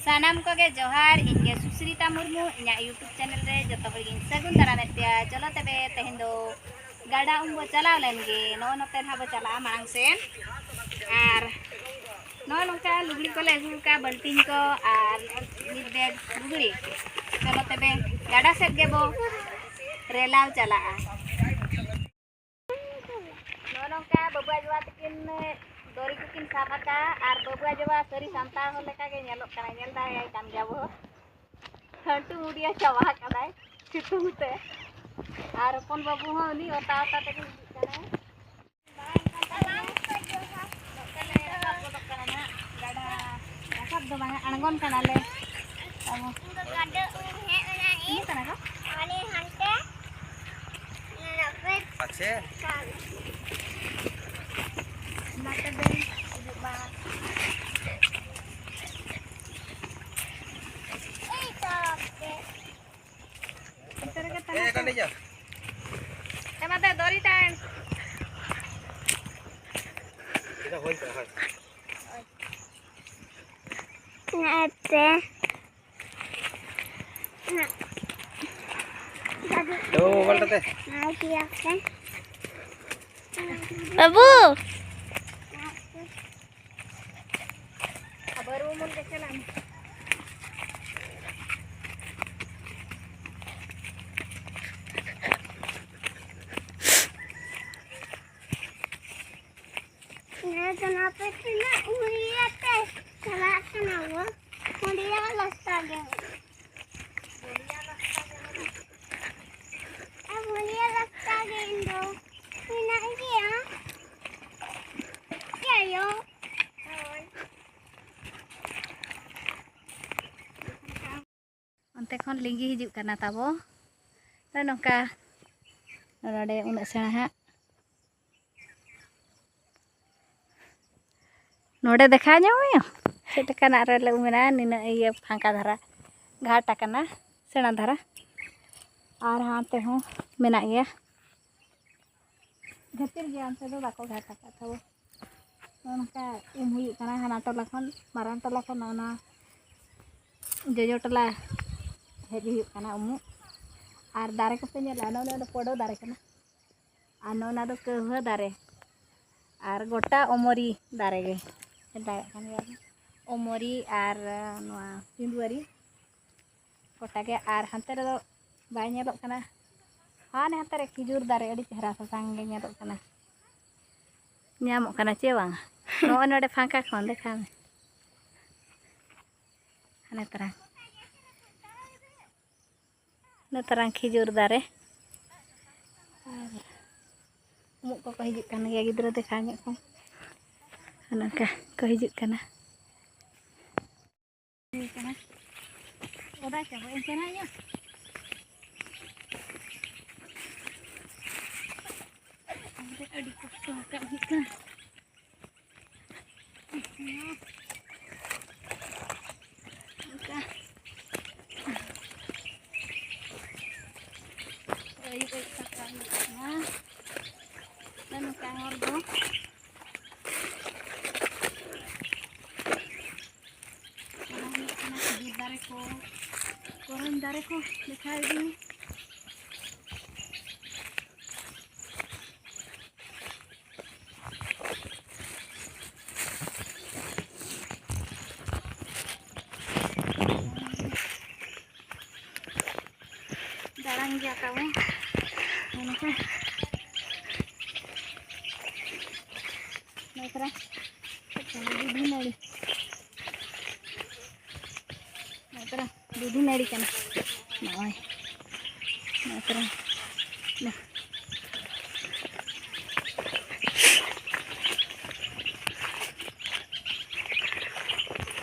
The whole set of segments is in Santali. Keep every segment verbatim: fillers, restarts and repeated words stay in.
ᱥᱟᱱᱟᱢ ᱠᱚᱜᱮ ᱡᱚᱦᱟᱨ, ᱤᱧ ᱜᱮ ᱥᱩᱥᱨᱤᱛᱟ ᱢᱩᱨᱢᱩ, ᱤᱧᱟᱹᱜ YouTube channel ᱨᱮ ᱡᱚᱛᱚ ᱦᱚᱲ ᱜᱤᱧ ᱥᱟᱹᱜᱩᱱ ᱫᱟᱨᱟᱢᱮᱫ ᱯᱮᱭᱟ᱾ ᱪᱚᱞᱚ ᱛᱚᱵᱮ ᱛᱮᱦᱮᱧ ᱫᱚ ᱜᱟᱰᱟ ᱩᱢ ᱵᱚ ᱪᱟᱞᱟᱣ ᱞᱮᱱ ᱜᱮ᱾ ᱱᱚᱜᱼᱚ ᱱᱚᱛᱮ ᱱᱟᱦᱟᱜ ᱵᱚ ᱪᱟᱞᱟᱜᱼᱟ ᱢᱟᱲᱟᱝ ᱥᱮᱱ᱾ ᱟᱨ ᱱᱚᱜᱼᱚ ᱱᱚᱝᱠᱟ ᱞᱩᱜᱽᱲᱤ ᱠᱚᱞᱮ ᱟᱹᱜᱩ ᱟᱠᱟᱫᱼᱟ, ᱵᱟᱹᱞᱴᱤᱱ ᱠᱚ ᱟᱨ ᱢᱤᱫ ᱵᱮᱜᱽ ᱞᱩᱜᱽᱲᱤ᱾ ᱪᱚᱞᱚ ᱛᱚᱵᱮ ᱜᱟᱰᱟ ᱥᱮᱫ ᱜᱮᱵᱚ ᱨᱮᱞᱟᱣ ᱪᱟᱞᱟᱜᱼᱟ᱾ ᱱᱚᱜᱼᱚ ᱱᱚᱝᱠᱟ ᱵᱟᱹᱵᱩ ᱟᱡ ᱵᱟᱵᱟ ᱛᱟᱹᱠᱤᱱ ᱫᱚᱨᱤ ᱠᱚᱠᱤᱱ ᱥᱟᱵ ᱟᱠᱟᱫᱼᱟ ᱟᱨ ᱵᱟᱹᱵᱩ ᱟᱡ ᱵᱟᱵᱟ ᱥᱟᱹᱨᱤ ᱥᱟᱱᱛᱟᱲ ᱦᱚᱲ ᱞᱮᱠᱟ ᱜᱮ ᱧᱮᱞᱚᱜ ᱠᱟᱱᱟᱭ, ᱧᱮᱞ ᱫᱟᱲᱮᱭᱟᱭ ᱠᱟᱱ ᱜᱮᱭᱟ ᱵᱚ᱾ ᱦᱟᱹᱱᱴᱩ ᱢᱩᱰᱤᱭᱟ ᱪᱟᱵᱟ ᱟᱠᱟᱫᱟᱭ ᱥᱤᱛᱩᱝ ᱛᱮ᱾ ᱟᱨ ᱦᱚᱯᱚᱱ ᱵᱟᱹᱵᱩ ᱦᱚᱸ ᱩᱱᱤ ᱚᱛᱟ ᱚᱛᱟ ᱛᱮᱜᱮ ᱦᱤᱡᱩᱜ ᱠᱟᱱᱟᱭ᱾ ᱨᱟᱠᱟᱵ ᱫᱚ ᱵᱟᱝᱟ, ᱟᱬᱜᱚᱱ ᱠᱟᱱᱟᱞᱮ᱾ ᱟᱵᱚ ᱤᱧ ᱫᱚ ᱜᱟᱰᱟ ᱩᱢ ᱦᱮᱡ ᱞᱮᱱᱟ ᱤᱧ᱾ ᱤᱧ ᱠᱟᱱᱟ ᱠᱚ? ᱟᱞᱮ ᱦᱟᱱᱛᱮ ᱟᱪᱪᱷᱟ᱾ ᱚᱱᱟᱛᱮ ᱵᱟᱹᱧ ᱦᱤᱡᱩᱜ ᱢᱟ᱾ ᱮᱭ ᱛᱚ, ᱦᱟᱯᱮ᱾ ᱚᱱᱛᱮ ᱨᱮᱜᱮ ᱛᱟᱦᱮᱸ ᱮ, ᱠᱚᱜ᱾ ᱠᱟᱹᱴᱤᱡ ᱧᱚᱜ᱾ ᱮ, ᱢᱟ ᱫᱮ, ᱫᱚᱨᱤ ᱴᱟᱱ᱾ ᱦᱮᱸ, ᱛᱮ᱾ ᱫᱚ ᱢᱳᱵᱟᱭᱤᱞ ᱠᱟᱛᱮ᱾ ᱵᱟᱹᱵᱩ᱾ ᱱᱮ ᱡᱚᱱᱟ ᱯᱮ ᱛᱤᱱᱟᱹᱜ ᱩᱭᱟᱹᱛᱮ ᱪᱟᱞᱟᱜ ᱠᱟᱱᱟ ᱵᱚ᱾ ᱦᱩᱰᱤᱭᱟ ᱨᱟᱥᱛᱟ ᱜᱮ᱾ ᱟᱨ ᱦᱩᱰᱤᱭᱟ ᱨᱟᱥᱛᱟ ᱜᱮ ᱤᱧ ᱫᱚ ᱢᱮᱱᱟᱜ ᱜᱮᱭᱟ᱾ ᱪᱟᱭᱚ᱾ ᱦᱳᱭ᱾ ᱚᱱᱛᱮ ᱠᱷᱚᱱ ᱞᱤᱸᱜᱤ ᱦᱤᱡᱩᱜ ᱠᱟᱱᱟ ᱛᱟᱵᱚ᱾ ᱱᱚᱜᱼᱚ ᱱᱚᱝᱠᱟ ᱱᱚᱰᱮ ᱩᱱᱟᱹᱜ ᱥᱮᱬᱟ ᱦᱟᱸᱜ᱾ ᱱᱚᱰᱮ ᱫᱮᱠᱷᱟᱣ ᱧᱟᱢᱚᱜᱼᱟ ᱪᱮᱫ ᱞᱮᱠᱟᱱᱟᱜ ᱨᱮ ᱞᱮ ᱩᱢᱮᱱᱟ, ᱱᱤᱱᱟᱹᱜ ᱤᱭᱟᱹ ᱯᱷᱟᱸᱠᱟ ᱫᱷᱟᱨᱟ ᱜᱷᱟᱴ ᱟᱠᱟᱱᱟ, ᱥᱮᱬᱟ ᱫᱷᱟᱨᱟ᱾ ᱟᱨ ᱦᱟᱱᱛᱮ ᱦᱚᱸ ᱢᱮᱱᱟᱜ ᱜᱮᱭᱟ᱾ ᱡᱷᱟᱹᱛᱤᱨ ᱜᱮᱭᱟ, ᱚᱱᱛᱮ ᱫᱚ ᱵᱟᱠᱚ ᱜᱷᱟᱴ ᱟᱠᱟᱫ ᱛᱟᱵᱚ᱾ ᱱᱚᱜᱼᱚ ᱱᱚᱝᱠᱟ ᱩᱢ ᱦᱩᱭᱩᱜ ᱠᱟᱱᱟ, ᱦᱟᱱᱟ ᱴᱚᱞᱟ ᱠᱷᱚᱱ, ᱢᱟᱨᱟᱝ ᱴᱚᱞᱟ ᱠᱷᱚᱱ ᱚᱱᱟ ᱡᱚᱡᱚ ᱴᱚᱞᱟ ᱦᱮᱡ ᱦᱩᱭᱩᱜ ᱠᱟᱱᱟ ᱩᱢᱩᱜ᱾ ᱟᱨ ᱫᱟᱨᱮ ᱠᱚᱯᱮ ᱧᱮᱞᱟ, ᱱᱚᱜᱼᱚ ᱱᱚᱣᱟ ᱫᱚ ᱯᱚᱰᱚ ᱫᱟᱨᱮ ᱠᱟᱱᱟ᱾ ᱟᱨ ᱱᱚᱜᱼᱚ ᱱᱚᱣᱟ ᱫᱚ ᱠᱟᱹᱦᱩᱣᱟᱹ ᱫᱟᱨᱮ᱾ ᱟᱨ ᱜᱚᱴᱟ ᱚᱢᱚᱨᱤ ᱫᱟᱨᱮ ᱜᱮ᱾ ᱧᱮᱞ ᱫᱟᱲᱮᱭᱟᱜ ᱠᱟᱱ ᱜᱮᱭᱟ ᱵᱚᱱ᱾ ᱚᱢᱚᱨᱤ ᱟᱨ ᱱᱚᱣᱟ ᱥᱤᱸᱫᱩᱣᱟᱹᱨᱤ ᱜᱚᱴᱟ ᱜᱮ᱾ ᱟᱨ ᱦᱟᱱᱛᱮ ᱨᱮᱫᱚ ᱵᱟᱭ ᱧᱮᱞᱚᱜ ᱠᱟᱱᱟ᱾ ᱦᱟᱱᱮ ᱦᱟᱱᱛᱮ ᱨᱮ ᱠᱷᱤᱡᱩᱨ ᱫᱟᱨᱮ ᱟᱹᱰᱤ ᱪᱮᱦᱨᱟ ᱥᱟᱥᱟᱝ ᱜᱮ ᱧᱮᱞᱚᱜ ᱠᱟᱱᱟ᱾ ᱧᱟᱢᱚᱜ ᱠᱟᱱᱟ ᱪᱮ ᱵᱟᱝ? ᱱᱚᱜᱼᱚᱭ ᱱᱚᱰᱮ ᱯᱷᱟᱸᱠᱟ ᱠᱷᱚᱱ ᱫᱮᱠᱷᱟᱣ ᱢᱮ᱾ ᱦᱟᱱᱮ ᱛᱟᱨᱟ᱾ ᱱᱮᱛᱟᱨᱟᱝ ᱠᱷᱤᱡᱩᱨ ᱫᱟᱨᱮ᱾ ᱟᱨ ᱩᱢᱩᱜ ᱠᱚᱠᱚ ᱦᱤᱡᱩᱜ ᱠᱟᱱ ᱜᱮᱭᱟ ᱜᱤᱫᱽᱨᱟᱹ, ᱫᱮᱠᱷᱟᱣ ᱧᱚᱜ ᱠᱚ᱾ ᱚᱱᱮ ᱚᱱᱠᱟ ᱠᱚ ᱦᱤᱡᱩᱜ ᱠᱟᱱᱟ᱾ ᱦᱩᱭ ᱠᱟᱱᱟ᱾ ᱚᱫᱟ ᱪᱟᱵᱟᱜ ᱤᱧ ᱠᱟᱱᱟ ᱤᱧᱟᱹᱜ᱾ ᱟᱹᱰᱤ ᱠᱚᱥᱴᱚ ᱨᱟᱠᱟᱵ ᱦᱩᱭᱩᱜ ᱠᱟᱱᱟ᱾ ᱚᱱᱠᱟ ᱟᱹᱭᱩᱵ ᱟᱹᱭᱩᱵ ᱥᱟᱯᱷᱟ ᱦᱩᱭᱩᱜ ᱠᱟᱱᱟ᱾ ᱱᱚᱝᱠᱟ ᱦᱚᱨ ᱫᱚ ᱪᱟᱞᱟᱣ ᱦᱩᱭᱩᱜ ᱠᱟᱱᱟ᱾ ᱠᱷᱤᱡᱩᱨ ᱫᱟᱨᱮ ᱠᱚ, ᱠᱚᱨᱚᱧ ᱫᱟᱨᱮ ᱠᱚ ᱫᱮᱠᱷᱟᱣ ᱤᱫᱤ ᱢᱮ᱾ ᱫᱟᱬᱟᱱ ᱜᱮᱭᱟ ᱛᱟᱵᱚᱱ ᱱᱚᱝᱠᱟ᱾ ᱱᱚᱝᱠᱟ ᱫᱩᱫᱷᱤ ᱱᱟᱹᱲᱤ᱾ ᱱᱚᱛᱮ ᱨᱮ ᱫᱩᱫᱷᱤ ᱱᱟᱹᱲᱤ ᱠᱟᱱᱟ᱾ ᱱᱚᱜᱼᱚᱭ᱾ ᱱᱚᱛᱮ ᱨᱮ᱾ ᱱᱚ-,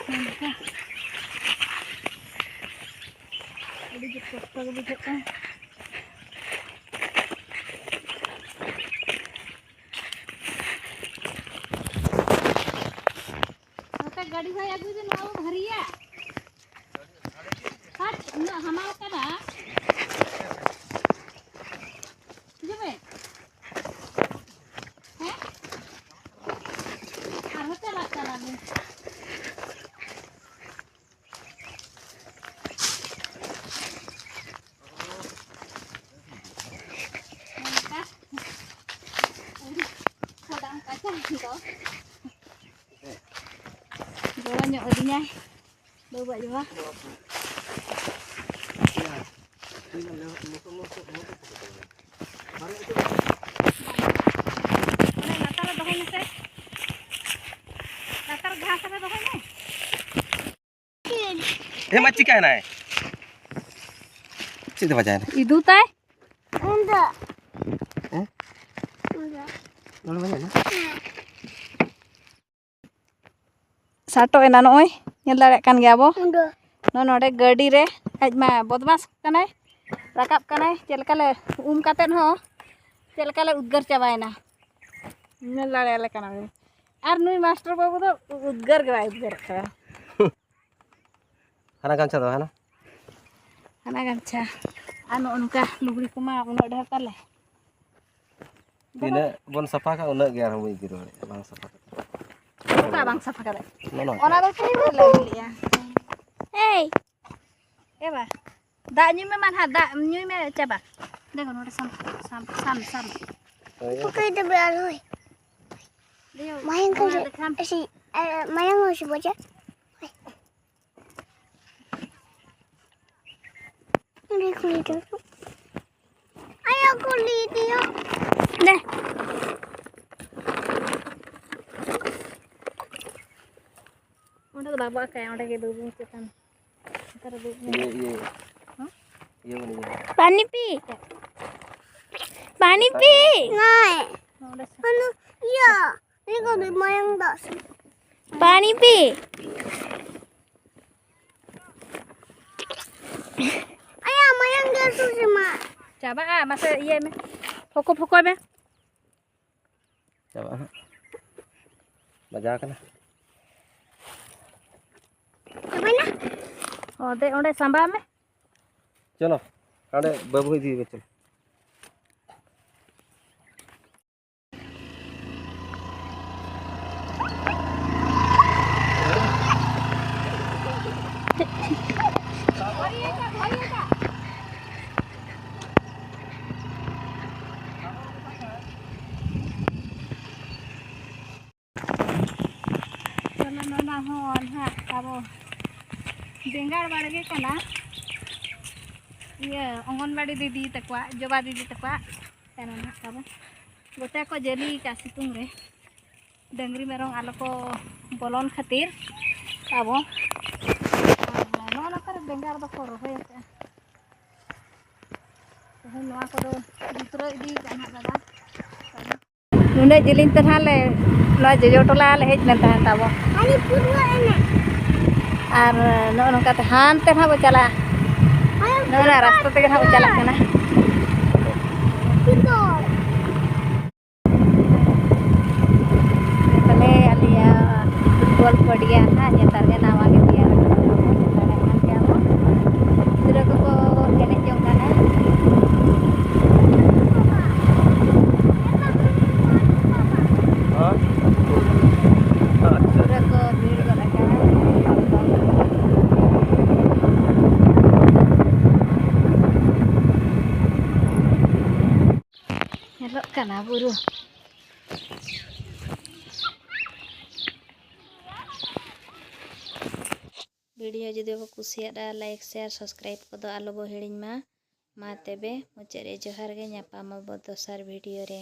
ᱱᱚᱝᱠᱟ᱾ ᱟᱹᱰᱤ ᱡᱳᱨ ᱠᱚᱥᱴᱚ ᱜᱮ ᱵᱩᱡᱷᱟᱹᱜ ᱠᱟᱱᱟ᱾ ᱱᱚᱛᱮ ᱜᱟᱹᱰᱤ ᱦᱚᱸᱭ ᱟᱹᱜᱩᱭ ᱫᱟ, ᱱᱚᱣᱟ ᱵᱚ ᱵᱷᱟᱹᱨᱤᱭᱟ᱾ ᱦᱟᱴ, ᱩᱱᱟᱹᱜ ᱦᱟᱢᱟᱞ ᱠᱟᱱᱟ᱾ ᱦᱤᱡᱩᱜ ᱢᱮ᱾ ᱦᱮᱸ? ᱟᱨᱦᱚᱸ ᱪᱟᱞᱟᱜ, ᱪᱟᱞᱟᱜ ᱢᱮ᱾ ᱜᱚᱲᱚ ᱧᱚᱜ ᱟᱹᱫᱤᱧᱟᱭ ᱵᱟᱹᱵᱩ ᱟᱡ ᱵᱟᱵᱟ᱾ ᱚᱱᱟ ᱞᱟᱛᱟᱨ ᱨᱮ ᱫᱚᱦᱚᱭ ᱢᱮᱥᱮ, ᱞᱟᱛᱟᱨ ᱜᱷᱟᱥ ᱨᱮ ᱫᱚᱦᱚᱭ ᱢᱮ᱾ ᱦᱮᱸ, ᱢᱟ ᱪᱤᱠᱟᱭᱮᱱᱟᱭ? ᱪᱮᱫ ᱫᱚ ᱵᱟᱡᱟᱭᱮᱱᱟ? ᱤᱫᱩ ᱛᱟᱭ᱾ ᱩᱱᱫᱚ᱾ ᱦᱮᱸ? ᱩᱱᱫᱚ᱾ ᱱᱚᱰᱮ ᱵᱟᱡᱟᱭᱮᱱᱟ? ᱦᱮᱸ᱾ ᱥᱟᱴᱚᱜ ᱮᱱᱟ ᱱᱚᱜᱼᱚᱭ, ᱧᱮᱞ ᱫᱟᱲᱮᱭᱟᱜ ᱠᱟᱱ ᱜᱮᱭᱟ ᱵᱚ᱾ ᱩᱱᱫᱚ᱾ ᱱᱚᱜᱼᱚ ᱱᱚᱰᱮ ᱜᱟᱹᱰᱤ ᱨᱮ ᱟᱡ ᱢᱟ ᱵᱚᱫᱢᱟᱥ ᱠᱟᱱᱟᱭ, ᱨᱟᱠᱟᱵ ᱠᱟᱱᱟᱭ᱾ ᱪᱮᱫ ᱞᱮᱠᱟ ᱞᱮ ᱩᱢ ᱠᱟᱛᱮᱫ ᱦᱚᱸ ᱪᱮᱫ ᱞᱮᱠᱟ ᱞᱮ ᱩᱫᱽᱜᱟᱹᱨ ᱪᱟᱵᱟᱭᱮᱱᱟ, ᱧᱮᱞ ᱫᱟᱲᱮᱭᱟᱞᱮ ᱠᱟᱱᱟ ᱵᱤᱱ᱾ ᱟᱨ ᱱᱩᱭ ᱢᱟᱥᱴᱟᱨ ᱵᱟᱹᱵᱩ ᱫᱚ ᱩᱫᱽᱜᱟᱹᱨ ᱜᱮ ᱵᱟᱭ ᱩᱫᱽᱜᱟᱹᱨᱮᱫ ᱠᱟᱱᱟ᱾ ᱦᱟᱱᱟ ᱜᱟᱢᱪᱷᱟ ᱫᱚ ᱦᱟᱱᱟ᱾ ᱦᱟᱱᱟ ᱜᱟᱢᱪᱷᱟ᱾ ᱟᱨ ᱱᱚᱜᱼᱚ ᱱᱚᱝᱠᱟ ᱞᱩᱜᱽᱲᱤ ᱠᱚᱢᱟ ᱩᱱᱟᱹᱜ ᱰᱷᱮᱨ ᱛᱟᱞᱮ᱾ ᱛᱤᱱᱟᱹᱜ ᱵᱚᱱ ᱥᱟᱯᱷᱟ ᱠᱟᱜ, ᱩᱱᱟᱹᱜ ᱜᱮ ᱟᱨᱦᱚᱸ ᱵᱚᱱ ᱤᱫᱤ ᱨᱩᱣᱟᱹᱲᱮᱫᱼᱟ, ᱵᱟᱝ ᱥᱟᱯᱷᱟ ᱠᱟᱛᱮ᱾ ᱚᱠᱟ ᱵᱟᱝ ᱥᱟᱯᱷᱟ ᱠᱟᱛᱮ? ᱱᱚᱜᱼᱚ ᱱᱚᱝᱠᱟ᱾ ᱚᱱᱟ ᱫᱚ ᱛᱤᱱ ᱨᱮ ᱞᱮ ᱟᱹᱜᱩ ᱞᱮᱜᱼᱟ? ᱮᱭ! ᱮ ᱵᱟ, ᱫᱟᱜ ᱧᱩᱭ ᱢᱮ ᱢᱟ ᱱᱟᱦᱟᱜ, ᱫᱟᱜ ᱧᱩᱭ ᱢᱮ, ᱪᱟᱵᱟ᱾ ᱫᱮᱠᱷᱚ, ᱱᱚᱰᱮ ᱥᱟᱢ, ᱥᱟᱢ, ᱥᱟᱢ, ᱥᱟᱢ᱾ ᱦᱳᱭ᱾ ᱚᱠᱚᱭ ᱫᱚ ᱵᱮ ᱟᱨ ᱦᱳᱭ? ᱫᱮᱭᱳ, ᱢᱟᱭᱟᱝ ᱱᱚᱣᱟ ᱠᱷᱟᱹᱞᱤ, ᱫᱮᱠᱷᱟᱢ᱾ ᱮᱥᱤ, ᱮ, ᱢᱟᱭᱟᱝ ᱦᱚᱸ ᱥᱤ ᱵᱚᱡᱮ᱾ ᱚᱸᱰᱮ ᱠᱷᱩᱞᱤ ᱫᱚ᱾ ᱟᱭᱳ ᱠᱷᱩᱞᱤ ᱫᱤᱭᱳ᱾ ᱫᱮ᱾ ᱚᱸᱰᱮ ᱫᱚ ᱵᱟᱵᱚ ᱟᱠᱟᱭᱟ, ᱚᱸᱰᱮ ᱜᱮ ᱫᱩᱲᱩᱵ ᱪᱮᱛᱟᱱ᱾ ᱚᱱᱠᱟ ᱨᱮ ᱫᱩᱲᱩᱵ ᱢᱮ᱾ ᱤᱭᱟᱹ, ᱤᱭᱟᱹ᱾ ᱦᱮᱸ? ᱤᱭᱟᱹ ᱵᱚᱱ ᱤᱭᱟᱹ᱾ ᱯᱟᱱᱤ ᱯᱤ᱾ ᱯᱟᱱᱤ ᱯᱤ᱾ ᱱᱟᱭ᱾ ᱚᱸᱰᱮ ᱥᱮ᱾ ᱟᱱᱩ, ᱤᱭᱟᱹ᱾ ᱤᱭᱟᱹ ᱠᱚ ᱫᱚ ᱢᱟᱭᱟᱝ ᱫᱟᱜ ᱥᱮ᱾ ᱯᱟᱱᱤ ᱯᱤ᱾ ᱟᱭᱟ, ᱢᱟᱭᱟᱝ ᱜᱮ ᱥᱩᱥᱤ ᱢᱟ᱾ ᱪᱟᱵᱟᱜᱼᱟ, ᱢᱟᱥᱮ ᱤᱭᱟᱹᱭ ᱢᱮ᱾ ᱯᱷᱚᱠᱚ ᱯᱷᱚᱠᱚᱭ ᱢᱮ᱾ ᱪᱟᱵᱟᱜᱼᱟ ᱦᱟᱸᱜ᱾ ᱵᱟᱡᱟᱣ ᱠᱟᱱᱟ᱾ ᱪᱟᱵᱟᱭᱱᱟ? ᱚᱸᱰᱮ, ᱚᱸᱰᱮ ᱥᱟᱢᱵᱟᱣ ᱢᱮ᱾ ᱪᱚᱞᱚ, ᱦᱟᱸᱰᱮ ᱵᱟᱹᱵᱩ ᱤᱫᱤᱭᱮ ᱢᱮ, ᱪᱚᱞᱚ᱾ ᱵᱮᱸᱜᱟᱲ ᱵᱟᱲᱜᱮ ᱠᱟᱱᱟ, ᱤᱭᱟᱹ ᱚᱝᱜᱚᱱᱵᱟᱲᱤ ᱫᱤᱫᱤ ᱛᱟᱠᱚᱣᱟᱜ, ᱡᱚᱵᱟ ᱫᱤᱫᱤ ᱛᱟᱠᱚᱣᱟᱜ ᱠᱟᱱᱟ ᱱᱟᱦᱟᱜ ᱛᱟᱵᱚ᱾ ᱜᱚᱴᱟ ᱠᱚ ᱡᱟᱹᱞᱤ ᱟᱠᱟᱫ ᱥᱤᱛᱩᱝ ᱨᱮ, ᱰᱟᱹᱝᱨᱤ ᱢᱮᱨᱚᱢ ᱟᱞᱚ ᱠᱚ ᱵᱚᱞᱚᱱ ᱠᱷᱟᱹᱛᱤᱨ ᱛᱟᱵᱚ᱾ ᱟᱨ ᱱᱚᱜᱼᱚ ᱱᱚᱝᱠᱟ ᱨᱮ ᱵᱮᱸᱜᱟᱲ ᱫᱚᱠᱚ ᱨᱚᱦᱚᱭ ᱟᱠᱟᱫᱼᱟ᱾ ᱛᱮᱦᱮᱧ ᱱᱚᱣᱟ ᱠᱚᱫᱚ ᱡᱩᱛᱨᱟᱹᱣ ᱤᱫᱤ ᱠᱟᱜᱼᱟ ᱱᱟᱦᱟᱜ ᱫᱟᱫᱟ᱾ ᱱᱩᱱᱟᱹᱜ ᱡᱤᱞᱤᱧ ᱛᱮ ᱱᱟᱦᱟᱜ ᱞᱮ, ᱱᱚᱣᱟ ᱡᱚᱡᱚ ᱴᱚᱞᱟ ᱞᱮ ᱦᱮᱡ ᱞᱮᱱ ᱛᱟᱦᱮᱸᱫ ᱛᱟᱵᱚ᱾ ᱟᱨ ᱱᱚᱜᱼᱚ ᱱᱚᱝᱠᱟ ᱛᱮ ᱦᱟᱱᱛᱮ ᱱᱟᱦᱟᱜ ᱵᱚ ᱪᱟᱞᱟᱜᱼᱟ᱾ ᱱᱚᱜᱼᱚ ᱱᱚᱣᱟ ᱨᱟᱥᱛᱟ ᱛᱮᱜᱮ ᱱᱟᱦᱟᱜ ᱵᱚ ᱪᱟᱞᱟᱜ ᱠᱟᱱᱟ᱾ ᱛᱟᱦᱞᱮ ᱟᱞᱮᱭᱟᱜ ᱯᱷᱩᱴᱵᱚᱞ ᱯᱚᱲᱤᱭᱟ ᱱᱟᱦᱟᱜ ᱱᱮᱛᱟᱨ ᱜᱮ ᱱᱟᱣᱟ ᱜᱮ ᱛᱮᱭᱟᱨ ᱟᱠᱟᱱᱟ, ᱧᱮᱞ ᱫᱟᱲᱮᱭᱟᱜ ᱠᱟᱱ ᱜᱮᱭᱟ ᱵᱚᱱ᱾ ᱜᱤᱫᱽᱨᱟᱹ ᱠᱚᱠᱚ ᱮᱱᱮᱡ ᱡᱚᱝ ᱠᱟᱱᱟ᱾ ᱦᱮᱸ? ᱟᱪᱪᱷᱟ᱾ ᱯᱩᱨᱟᱹ ᱠᱚ ᱵᱷᱤᱲ ᱜᱚᱫ ᱟᱠᱟᱱᱟ᱾ ᱧᱮᱞᱚᱜ ᱠᱟᱱᱟ ᱵᱩᱨᱩ᱾ ᱵᱷᱤᱰᱤᱭᱳ ᱡᱩᱫᱤ ᱯᱮ ᱠᱩᱥᱤᱭᱟᱫᱟ, ᱞᱟᱭᱤᱠ, ᱥᱮᱭᱟᱨ, ᱥᱟᱵᱥᱠᱨᱟᱭᱤᱵ ᱠᱚᱫᱚ ᱟᱞᱚ ᱵᱚ ᱦᱤᱲᱤᱧ ᱢᱟ᱾ ᱢᱟ ᱛᱚᱵᱮ ᱢᱩᱪᱟᱹᱫ ᱨᱮ ᱡᱚᱦᱟᱨ ᱜᱮ, ᱧᱟᱯᱟᱢ ᱟᱵᱚ ᱫᱚᱥᱟᱨ ᱵᱷᱤᱰᱤᱭᱳ ᱨᱮ᱾